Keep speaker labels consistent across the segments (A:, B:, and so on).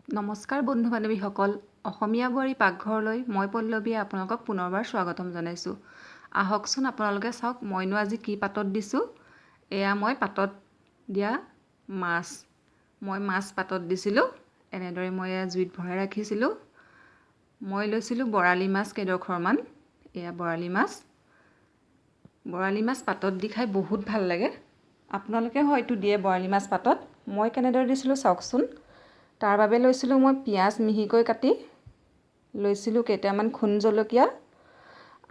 A: নমস্কাৰ বন্ধু বান্ধৱীসকল, অসমীয়া বোৱাৰী পাকঘৰলৈ মই পল্লৱীয়ে আপোনালোকক পুনৰবাৰ স্বাগতম জনাইছোঁ। আহকচোন আপোনালোকে চাওক, মইনো আজি কি পাতত দিছোঁ। এয়া মই পাতত দিয়া মাছ। মই মাছ পাতত দিছিলোঁ। এনেদৰে মই এয়া জুইত ভৰাই ৰাখিছিলোঁ। মই লৈছিলোঁ বৰালি মাছ কেইডোখৰমান। এয়া বৰালি মাছ। বৰালি মাছ পাতত দি খাই বহুত ভাল লাগে। আপোনালোকে হয়তো দিয়ে বৰালি মাছ পাতত। মই কেনেদৰে দিছিলোঁ চাওকচোন। তাৰ বাবে লৈছিলোঁ মই পিঁয়াজ মিহিকৈ কাটি লৈছিলোঁ, কেইটামান খুন জলকীয়া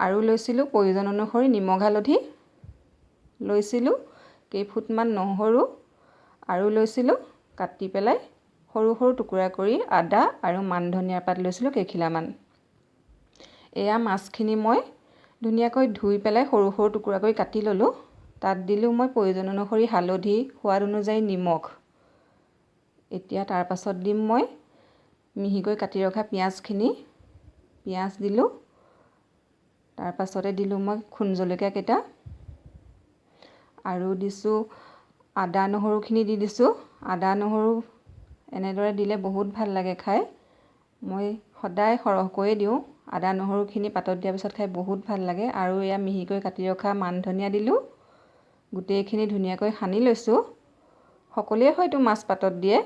A: আৰু লৈছিলোঁ প্ৰয়োজন অনুসৰি নিমখ, হালধি লৈছিলোঁ, কেইফুটমান নহৰু আৰু লৈছিলোঁ কাটি পেলাই সৰু সৰু টুকুৰা কৰি আদা আৰু মান ধনিয়াৰ পাত লৈছিলোঁ কেইখিলামান। এয়া মাছখিনি মই ধুনীয়াকৈ ধুই পেলাই সৰু সৰু টুকুৰা কৰি কাটি ল'লোঁ। তাত দিলোঁ মই প্ৰয়োজন অনুসৰি হালধি, সোৱাদ অনুযায়ী নিমখ। এতিয়া তাৰ পাছত দিম মই মিহিকৈ কাটি ৰখা পিঁয়াজখিনি। পিঁয়াজ দিলোঁ। তাৰ পাছতে দিলোঁ মই খুন জলকীয়া কেইটা আৰু দিছোঁ আদা নহৰুখিনি দি দিছোঁ। আদা নহৰু এনেদৰে দিলে বহুত ভাল লাগে খাই। মই সদায় সৰহকৈয়ে দিওঁ। আদা নহৰুখিনি পাতত দিয়াৰ পিছত খাই বহুত ভাল লাগে। আৰু এয়া মিহিকৈ কাটি ৰখা মান ধনিয়া দিলোঁ। গোটেইখিনি ধুনীয়াকৈ সানি লৈছোঁ। সকলোৱে হয়তো মাছ পাতত দিয়ে,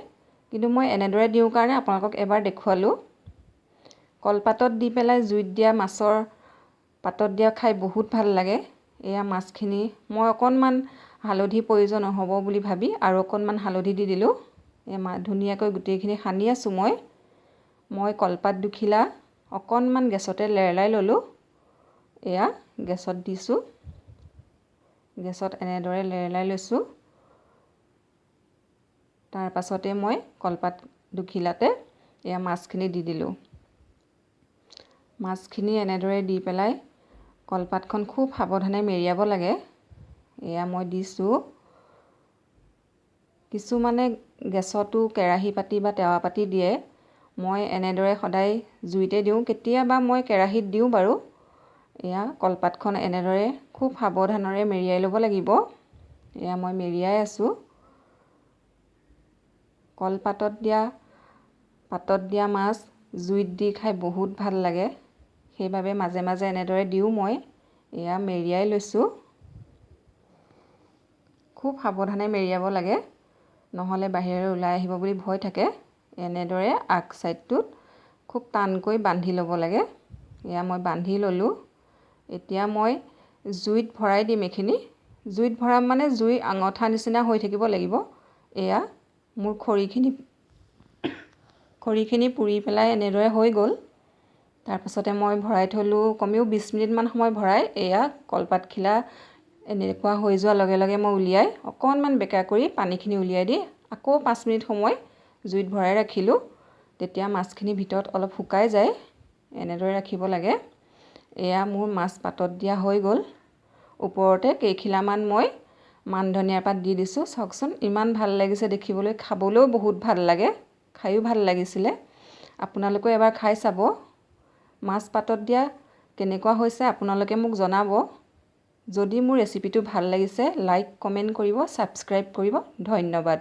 A: কিন্তু মই এনেদৰে দিওঁ কাৰণে আপোনালোকক এবাৰ দেখুৱালোঁ। কলপাতত দি পেলাই জুইত দিয়া মাছৰ পাতত দিয়া খাই বহুত ভাল লাগে। এয়া মাছখিনি মই অকণমান হালধি প্ৰয়োজন হ'ব বুলি ভাবি আৰু অকণমান হালধি দি দিলোঁ। এই ধুনীয়াকৈ গোটেইখিনি সানি আছোঁ মই। মই কলপাত দুখিলা অকণমান গেছতে লেৰেলাই ল'লোঁ। এয়া গেছত দিছোঁ। গেছত এনেদৰে লেৰেলাই লৈছোঁ। তাৰ পাছতে মই কলপাত দুখিলাতে এয়া মাছখিনি দি দিলোঁ। মাছখিনি এনেদৰে দি পেলাই কলপাতখন খুব সাৱধানে মেৰিয়াব লাগে। এয়া মই দিছোঁ। কিছুমানে গেছতো কেৰাহী পাতি বা টেৱা পাতি দিয়ে। মই এনেদৰে সদায় জুইতে দিওঁ। কেতিয়াবা মই কেৰাহীত দিওঁ বাৰু। এয়া কলপাতখন এনেদৰে খুব সাৱধানেৰে মেৰিয়াই ল'ব লাগিব। এয়া মই মেৰিয়াই আছোঁ। কলপাতত দিয়া পাতত দিয়া মাছ জুইত দি খাই বহুত ভাল লাগে। সেইবাবে মাজে মাজে এনেদৰে দিওঁ মই। এয়া মেৰিয়াই লৈছোঁ। খুব সাৱধানে মেৰিয়াব লাগে, নহ'লে বাহিৰলৈ ওলাই আহিব বুলি ভয় থাকে। এনেদৰে আগ ছাইডটোত খুব টানকৈ বান্ধি ল'ব লাগে। এয়া মই বান্ধি ল'লোঁ। এতিয়া মই জুইত ভৰাই দিম এইখিনি। জুইত ভৰাম মানে জুই আঙঠা নিচিনা হৈ থাকিব লাগিব। এয়া মোৰ খৰিখিনি পুৰি পেলাই এনেদৰে হৈ গ'ল। তাৰপাছতে মই ভৰাই থ'লোঁ কমেও 20 মিনিটমান সময় ভৰাই। এয়া কলপাতখিলা এনেকুৱা হৈ যোৱাৰ লগে লগে মই উলিয়াই অকণমান বেকা কৰি পানীখিনি উলিয়াই দি আকৌ 5 মিনিট সময় জুইত ভৰাই ৰাখিলোঁ। তেতিয়া মাছখিনি ভিতৰত অলপ শুকাই যায়। এনেদৰে ৰাখিব লাগে। এয়া মোৰ মাছ পাতত দিয়া হৈ গ'ল। ওপৰতে কেইখিলামান মই মান ধনিয়াৰ পাত দি দিছোঁ। চাওকচোন, ইমান ভাল লাগিছে দেখিবলৈ। খাবলৈও বহুত ভাল লাগে। খায়ো ভাল লাগিছিলে। আপোনালোকেও এবাৰ খাই চাব। মাছ পাতত দিয়া কেনেকুৱা হৈছে আপোনালোকে মোক জনাব। যদি মোৰ ৰেচিপিটো ভাল লাগিছে, লাইক, কমেণ্ট কৰিব, ছাবস্ক্ৰাইব কৰিব। ধন্যবাদ।